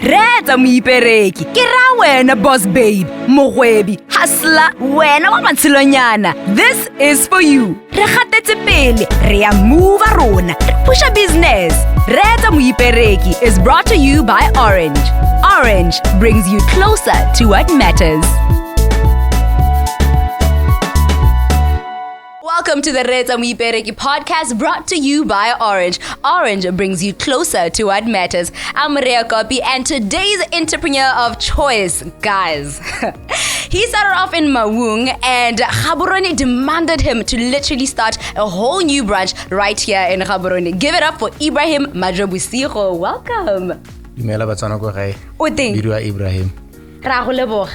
Reetsa moipereki, ke ra wena boss babe, mogwebi, hustler, wena wa matshelonyana. This is for you. Re gatetse pele, re ya move rona, re pusha business. Reetsa moipereki is brought to you by Orange. Orange brings you closer to what matters. Welcome to the Reetsa Moipereki podcast brought to you by Orange. Orange brings you closer to what matters. I'm Maria Kopi, and today's entrepreneur of choice, guys. He started off in Maung, and Gaborone demanded him to literally start a whole new branch right here in Gaborone. Give it up for Ibrahim Majobosigo. Welcome. Dumela Batswana ko gae. O teng? Bidiwa Ibrahim. Ra go leboga.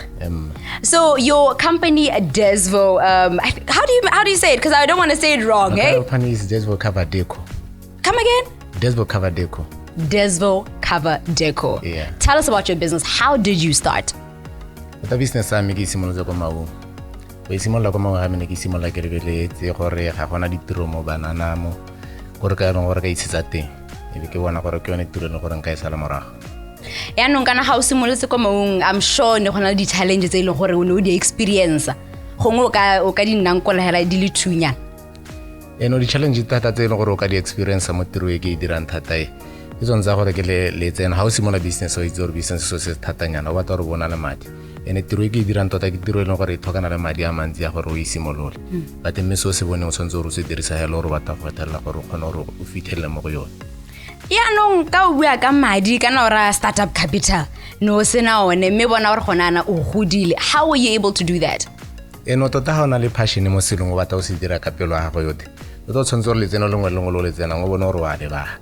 So your company Desvo, how do you say it? Because I don't want to say it wrong, eh? Company is Desvo Cover Deco. Come again? Desvo Cover Deco. Desvo Cover Deco. Yeah. Tell us about your business. How did you start? Tota business ya me ke e simolotse ko Maung. Go e simolola ko Maung ga me ne ke simolola ke lebeletse gore ga gona ditiro mo banana mo gore ka eleng gore ka itshetsa teng. E be ke bona gore ke yone tiro e leng gore nka e sala morago. Yaanong kana ga o simolotse ko Maung, I'm sure ne go na le di-challenge tse e leng gore o ne o di experience. Gongwe o ka di nnang kola hela di le thunyana. Eno di-challenge thata tse e leng gore o ka di experience mo tiro e ke e dirang thata e ke tsone tsa gore ke le letseno. Ga o simolola business, o itse gore business so se thatanyana, o batla gore bona le madi. Ene tiro e ke e dirang tota ke tiro e leng gore e tlhokana le madi a mantsi a gore o e simolole, but mme se o se boneng o tshwanetse gore o se dirisa hela gore o batla go fetelela gore o kgone gore o fitlhelele mo go yone. Yaanong ka o bua ka madi, kana o raya startup capital, ne o sena one, mme bona gore gone o godile. How were you able to do that? Eno tota ga o na le passion mo selong o batla o se dira ka pelo ya gago yotlhe, tota o tshwanetse gore letseno lengwe le lengwe le o le tsenang o bone gore o a lebaga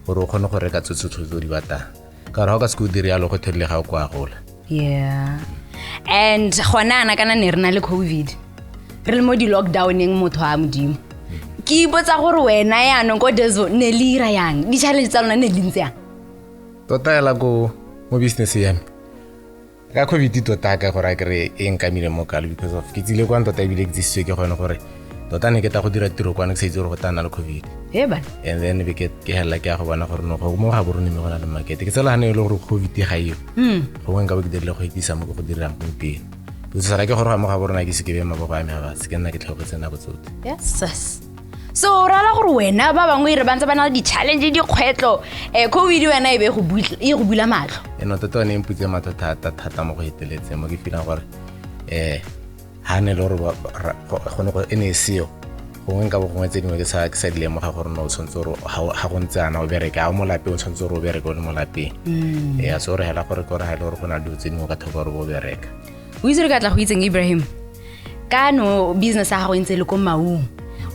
gore o kgone go reka tsotlhe tse o di batlang, ka gore ga o ka se ke o dire yalo go thelele ga o kwa gola. Yeah, and gona ana kana ne re na le COVID, re le mo di-lockdowneng, motho a Modimo, ke ipotsa gore wena yaanong ko Desvo ne le ira yang? Di-challenge tsa lona ne di ntse yang? Tota hela ko mo business ya me ka COVID tota ka gore a kere e nkamile mo kalo because of ke tsile kwang tota ebile ke tsisitswe ke gone gore tota ne ke tla go dira tiro kwane ke sa itse gore go tla nna le COVID. He bana. And then be ke helela ke ya go bona gore no go mo Gaborone mme go na le market. Ke tsela gane e le gore COVID ga eo, gongwe nka bo ke dirile go itisa mo ke go dirang gompieno, because sala ke gore mo Gaborone ke se ke beye mabogo a me ga batse ke nna ke tlhogetse nako tsotlhe. Yes, so o rala gore wena ba bangwe re bantse ba na le di-challenge, dikgwetlho, COVID wena e be e go bula matlho. Eno tota one e mputse matlho thata thata mo go feteletseng mo ke feelang gore ha ne le gore gone go e ne e seo, gongwe nka bo gongwe tse dingwe ke sa di lemoga gore no o tshwanetse gore ga go ntse ana o bereke ga o mo lapeng, o tshwanetse gore o bereke o le mo lapeng. Ee, so gore hela gore ke gore ga e le gore go na le dilo tse dingwe ka thoko gore bo bereka. O itse re ka tla go itseng, Ibrahim, ka no business ya gago e ntse e le ko Maung,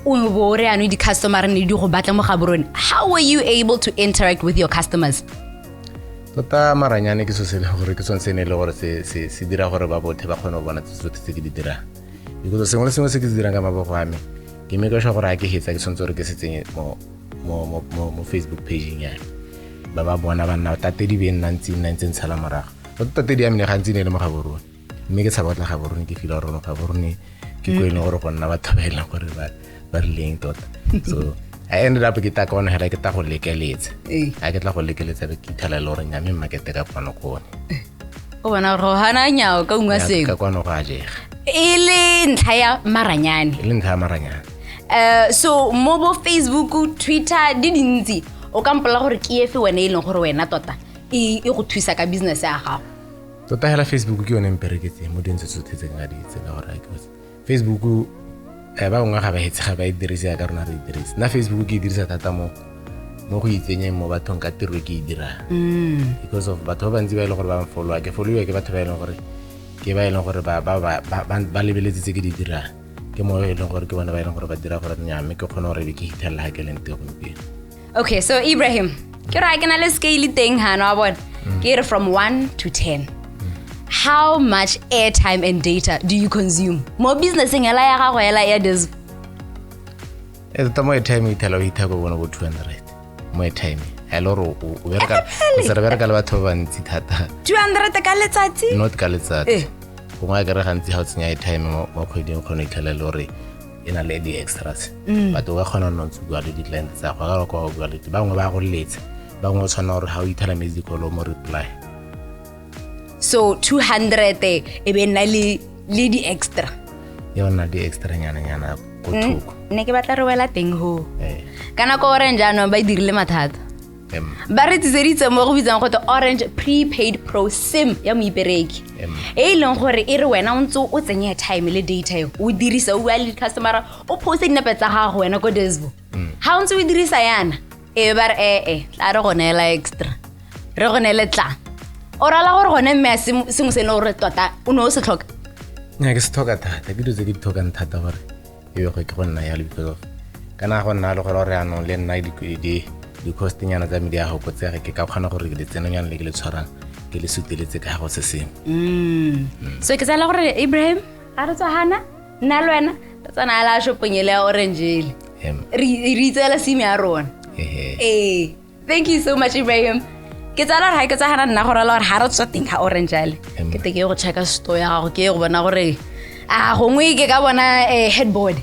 o bo o re yanong di-customer ne di go batla mo Gaborone. How were you able to interact with your customers? Tota maranyane ke so se le gore ke sone se ne e le gore se dira gore ba bothe ba kgone go bona tse tsotlhe tse ke di dirang, because sengwe le sengwe se ke se dirang ka mabogo a me ke make sure gore a ke hetsa ke tshwanetse gore ke se tsenye mo Facebook pageng ya me. Ba ba bona ba nna tatedi be nna ntse nna ntse ntshala morago. Tota tatedi ya me ne gantsi ne e le mo Gaborone, mme ke tshaba go tla Gaborone, ke feel gore mo Gaborone ke ko e leng gore go nna batho ba e leng gore ba rileng tota. So I ended up ke tla ka one hela ke tla go lekeletsa. Ga ke tla go lekeletsa be ke ithela le gore nyame market ka kwano kone. O bona gore go gana nyao ka ungwa sengwe. Ka kwano go a jega. E le ntlha ya maranyane. E le ntlha ya maranyane. So mo bo Facebook, Twitter di dintsi, o ka mpolela gore ke efe wena e leng gore wena tota e go thusa ka business ya gago? Tota hela Facebook ke yone mpereketseng mo dilo tse tsotlhe tse nka di itseng, ka gore ha ke Facebook ba bangwe ga ba etse ga ba e dirise ya ka rona re e dirise. Nna Facebook ke e dirisa thata mo go itsenyeng mo bathong ka tiro e ke e dirang, because of batho ba bantsi ba e leng gore ba followa, ke followiwa ke batho ba e leng gore ke ba e leng gore ba lebeletse tse ke di dirang, ke mo e leng gore ke bone ba e leng gore ba dira gore nyame ke kgone gore be ke hithelela ga ke leng teng gompieno. Okay, so Ibrahim, ke re ke na le scale teng hano wa bona, ke re from 1 to 10, how much airtime and data do you consume mo businesseng hela ya gago hela ya Des? E tota mo airtime o ithela o itha ko bone bo 200 mo airtime ga e le gore o bereka o se re bereka le batho ba bantsi thata. 200 ka letsatsi? Not ka letsatsi. Gongwe a kere gantsi ga o tsenya airtime mo kgweding o kgone go itlhela e le gore e na le di-extras, but o ka kgona go nna o ntse o bua le di-client tsa go ka kwa o bua le bangwe ba go letsa, bangwe o tshwana gore ga o ithela message call o mo reply. So 200 e be nna le di-extra. Ya nna di-extra nyana-nyana ko thoko. Ne ke batla re wela teng ho. Eh. Ka nako Orange jaanong ba e dirile mathata. Ba re tsiseditse mo go bitsang gote Orange Prepaid Pro SIM ya moipereki, e e leng gore e re wena o ntse o tsenye time le data eo, o dirisa, o bua le di-customera, o poste dinepe tsa gago wena ko Desbo. Ga o ntse o dirisa yana, e ba re ee, tla re go neela extra, re go neele tla o rala gore gone mme a sengwe se e leng gore tota o ne o se tlhoka. Nya, ke se tlhoka thata, ke dilo tse ke di tlhokang thata gore e be ke go nna yalo, because of kana go nna le gore anong le nna di-costnyana tsa me di a fokotsega, ke ka kgona gore letsenonyana le ke le tshwarang ke le suteletse ka go se sengwe. So ke tsala gore Ibrahim, ga re tswa hana, nna le wena re tsana la shopong ele ya Orange ele. Re itseela SIM ya rona. Ee, thank you so much, Ibrahim. Ke tsala gore ga ke tswa gana nna, go rala gore ga re tswa teng ga Orange ale, ke te ke ye go checka store ya gago, ke ye go bona gore a gongwe ke ka bona headboard.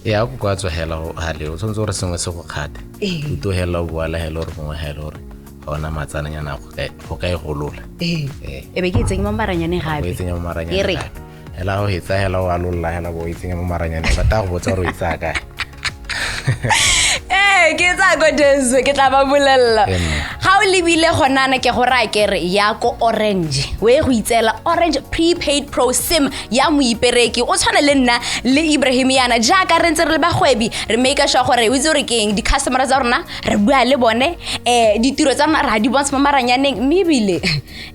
Ya go kwa tswa hela gale, o tshwanetse gore sengwe se go kgathe. O to hela o boala hela gore gongwe ga e le gore ga ona matsananyana go ka e golola. E be ke e tsenye mo maranyaneng O e gape. Tsenya mo E maranyaneng re. Gape hela go hetsa hela o alolla hela bo o e tsenya mo maranyaneng, ba tla go botsa gore o e tsaya kae. Ee, ke tsa ko Desbo, ke tla ba bolelela. Ga o lebile gonana, ke go raya ke re ya ko Orange, o ye go itseela Orange Prepaid Pro SIM ya moipereki, o tshwane le nna le Ibrahim yana, jaaka re ntse re le bagwebi, re make sure gore o itse gore ke eng, di-customera tsa rona re bua le bone, ditiro tsa rona re a di bontsha mo maranyaneng, mme ebile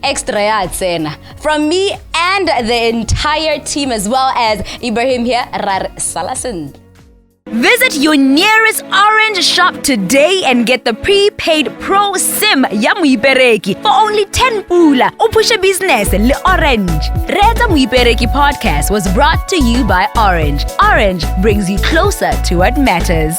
extra ya tsena. From me and the entire team, as well as Ibrahim here, ra re sala sentle. Visit your nearest Orange shop today and get the Prepaid Pro SIM ya moipereki for only 10 pula. O pushe business le Orange. Reetsa Moipereki podcast was brought to you by Orange. Orange brings you closer to what matters.